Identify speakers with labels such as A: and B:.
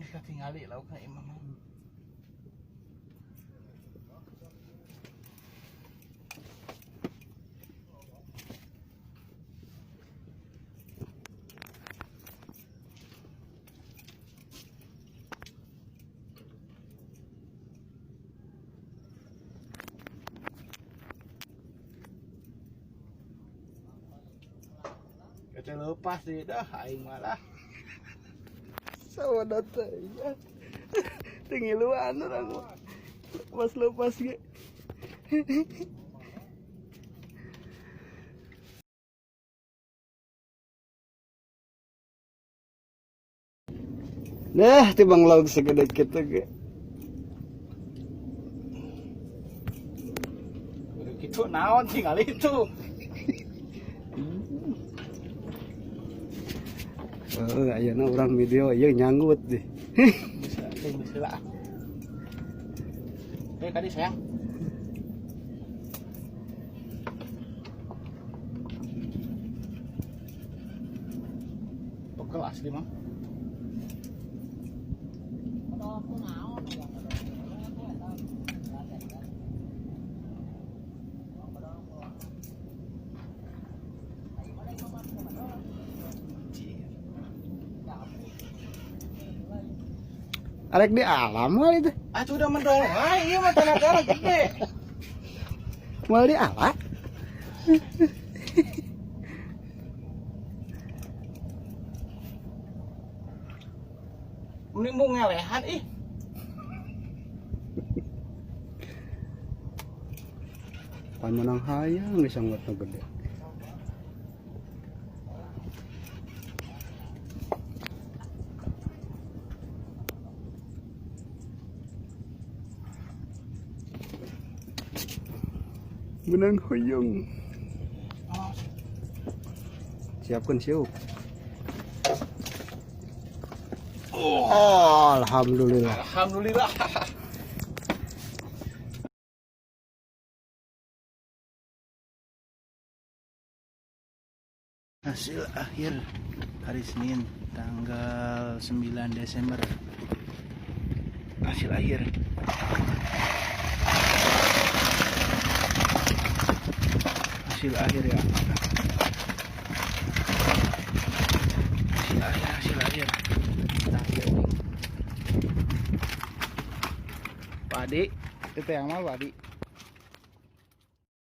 A: Geus katingali laukna imah mah. Kata lepas deh dah aing malah.
B: Sawa data ya. Tengiluan urang mah. Lepas-lepas ge. Nah, tibang lauk segede kitu ge.
A: Gitu naon tinggal itu.
B: Oh, ayeuna urang video ieu nyanggut deh.
A: Bisa, bisa lah. Tadi sayang. Pegel asli mah.
B: Arek di alam moal itu.
A: Ah, sudah mendol. Ah, iya mah tenaga gede.
B: Moal di alam.
A: Mending mau ngelehan ih.
B: Pan menang hayang geus sanggotna gede. Menang hoyong. Siapkan siup. Oh, alhamdulillah.
A: Alhamdulillah. Hasil akhir hari Senin tanggal 9 Desember. Hasil akhir. Hasil akhir ya. Hasil akhir, hasil akhir. Padi, itu yang mal padi.